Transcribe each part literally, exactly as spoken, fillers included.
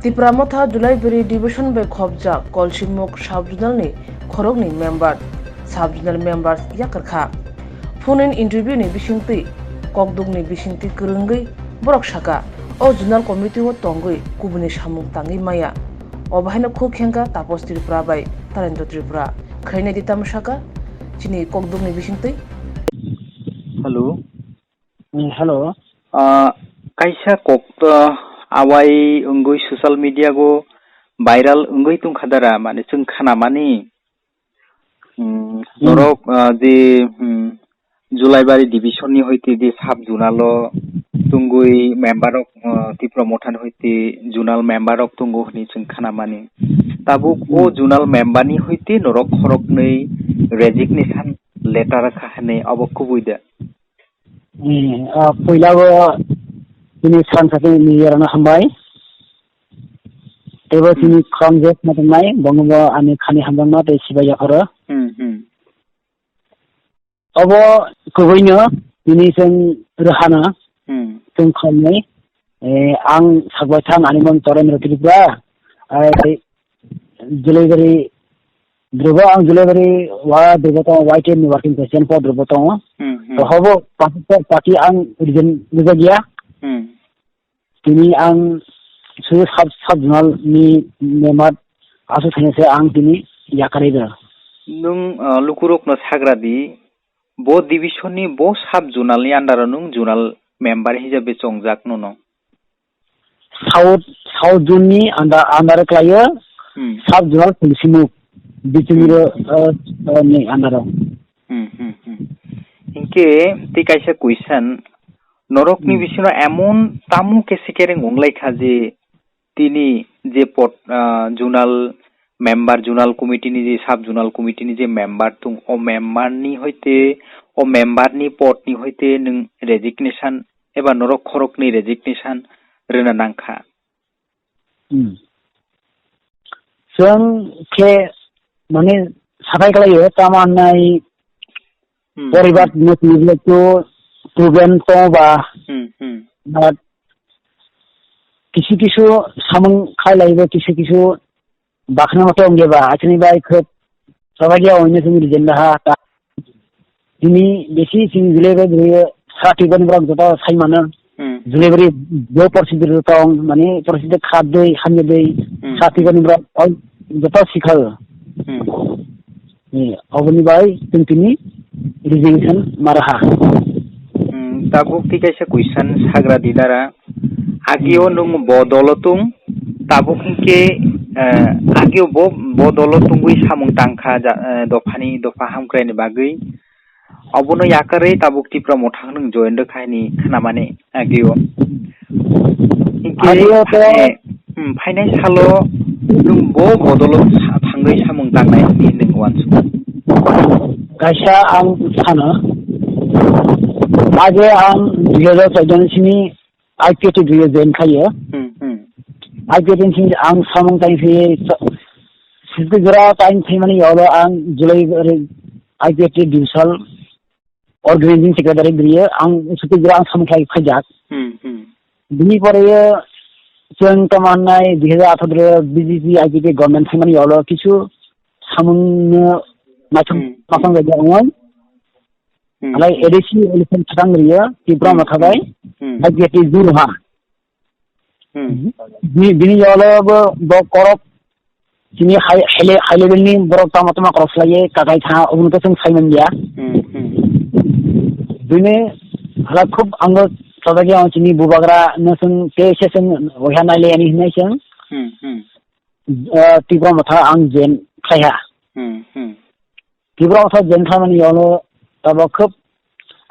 Tipra Motha Julaibari Division bai khopjak Kolsimuk Sub-Zonal ni khoroknwi member, Sub-Zonal members yakarkha. Phone in interview ni bisingtwi kokduk ni bisingtwi kwrwngwi borok saka, o Zonal Committee o tongwi kubuni samung tangwi maya. Obo haino khuk khengkha Tapos Tripura bai Talendra Tripura. Khaina di tamo saka chini kokduk ni bisingtwi. Hello. Mm, hello. Ah, kaisa kok, ah, awai wngwi social media go viral wngwi tongkha dara, mane chwng khanamani, mm, hmm, norok, ah, je, hmm, Julaibari division ni hoite je sub zonal o tungwi member rok, ah, Tipra Motha ni hoite zonal member rok tongo hwnwi chwng khanamani. Tabuk o, hmm, zonal member ni hoite norok khoroknwi resignation letter kha hwnwi obo kubui de. Eh, ah, puila o chini san sakhe ni yarano hambai. Tebo, hmm, chini khorang je khna tongnai, bongo bo ani khani hamjakma tei sibai yapharo. Hmm, hmm. Obo kubuino tini chwng rwhana, hmm, chwng khamnai. Eh, ang sakbai thang ani mung Torendra Tripura. Ai, Julaibari, Dhrubo, ang Julaibari wa Dhrubo tongo, Y T F ni working president po Dhrubo tongo. Hmm, hmm. To hobo party, party ang resign rijak ya. Hmm. Tini ang su sub, sub zonal ni member asu thani se ang tini yakarwi da. Nung, ah, lukurok no sagra di, bo division ni bo sub zonal ni under o nung zonal member hisabe chongjak nono. South, South Zone ni under, under khlaio, hmm, Sub Zonal Police Move, Bichumiro, hmm, uh, uh, ni under o. Hmm, hmm, hmm. Hinkhe tei kaisa question, norok ni, hmm, bisingo emon tamo khe sikereng wnglaikha je tini je pod, ah, zonal member, zonal committee ni je sub zonal committee ni je member tong, o member ni hoite, o member ni pod ni hoite nwng resignation eba norok khoroknwi resignation rwna nangkha. Hmm. Chwng khe mane sathai khlaio, tamo hwnai, hmm, poribar, hmm, no tini to problem tongo ba, hmm, hmm, but kisu kisu samung khailaibo, kisu kisu bakhna mata wngya ba, achini bai khub sabagya oino simi rijenda ha ta. Tini besi sing jule bai bri sa tiba ni brak jota sai mana. Hmm. Jule bri bo porsi bri tong, mani porsi de khat dei, hamya dei, hmm, sa tiba ni brak ol jota sikha. Hmm. Eh, oboni bai tong tini resignation maraha. Hmm, tabuk tei kaisa question sagra di dara. Agio, hmm, nung bo dolo tung, tabuk hinkhe, eh, agio bo, bo dolo tungwi samung tangkha ja, eh, dophani, dopha hamkrai ni bagwi. Obono yakarwi tabuk Tipra Motha nung join rwkha hini khnamani agio. Hinkhe agio to, eh, hmm, phainai salo nung bo bodolo sa-, thangwi samung tangnai hini nung uansukha. Kaisa ang sano, age ang dui hajar chauda ni sini I P F T dui join khayo. Hmm, hmm. I P F T ni sini ang samung tang si, sa-, sisi jora time thaimani yolo ang July re I P F T divisional organizing secretary griye, ang sisi jora ang samung khlai khaijak. Hmm, hmm. Bini pore chwng tamo hwnai dui hajar atharo B J P I P F T government thaimani yolo kisu samung no naithok, hmm, naithok jagong. Hmm. Alai A D C election thang riya, Tipra, hmm, Motha bai, hmm, I P F T zero ha. Hmm. Bi-, bini yolo bo, bo korok, chini high, high le-, high level ni borok tama tama korok slaiye, kakai tha, oboni to chwng sai manya. Hmm, hmm. Bini hala khub ang bo sajagya, chini bubagra no chwng te se chwng oiha naile ani hinai chwng. Hmm, hmm. Eh, Tipra Motha ang join khlaiha. Hmm, hmm. Tipra Motha join khlaimani yolo tabo khub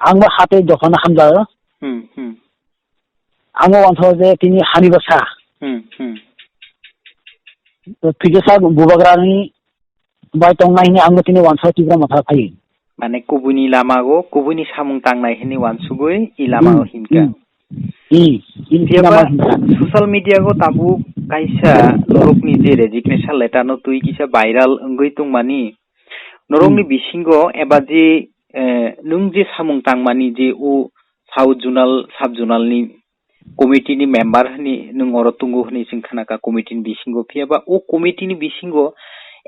ang bo hatei dophano hamjao. Hmm, hmm. Ang bo uansao je tini hani bwsa. Hmm, hmm. To phikisa bubagrani bai tongnai hini ang bo tini uansao Tipra Motha phai. Mane kubuini lamago, kubuini samung tangnai hini uansugui i lama, hmm, o hinkha. Hmm. Hmm. Phiya ba, lama hinkha. Social media go tabuk kaisa norokni je resignation letter no twi kisa viral wngwi tongmani. Norokni, hmm, bisingo eba je, eh, nwng je samung tangmani je o South Zonal, Sub Zonal ni committee ni member hwnwi nwng oro tongo hwnwi chwng khnakha committee ni bisingo, phiya ba o committee ni bisingo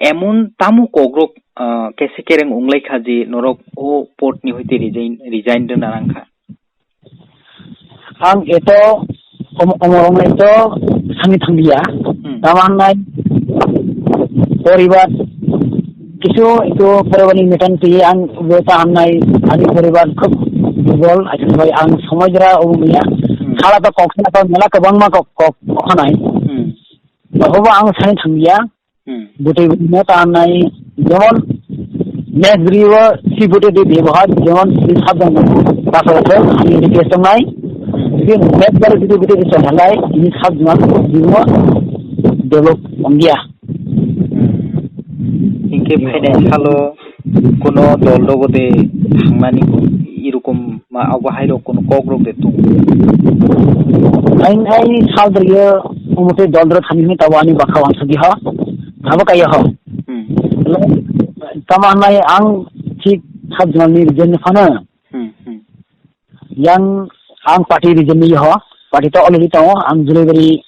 emon tamo kokrok, ah, kese kereng wnglaikha je norok o pod ni hoite resign, resign rwna nangkha? Ang eto om-, omorok nai to sani thanglia. Hmm. Tamo hwnai poribar kisu itu poribar ni meeting ti ang bo ta hamnai ani poribar khub dubol, acha bai ang somoi jora obo mia. Hmm. Khala to kok sa to mela kwbangma kok, kok, kok hanai. Hmm. Obo ang sani thanglia. Hmm. Bwtwi bwtwi no ta nai, jemon next bri o si bwtwi di bebohar, jemon si sabjang no ta sa sa ani request nai. Hmm. Bini next bri bwtwi bwtwi di sa nai, ini sabjang no bimo develop ongya. Hmm. Hinkhe phainai salo kuno dol rogo de thangnani irokom ma abo hairok kuno kokrok de tung? Ai, ai, sal deriyo umute dol dero thani hini tabo ani bakha wansugwi ho. Abo kaiya ho. Hmm. Tamo hwnai ang thik sub zonal ni region ni phano. Hmm, hmm. Yang ang party region ni ho. Party to already tongo. Ang Julaibari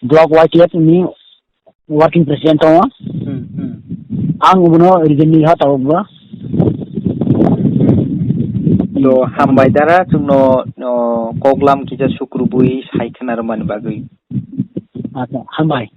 block Y T F ni working president tongo. Hmm, hmm. Ang ubuno region ni ha tabuk bo. To hambai dara chwngno, o, koklam kisa sukrubui sai khna rwmani bagwi. Acha, hambai.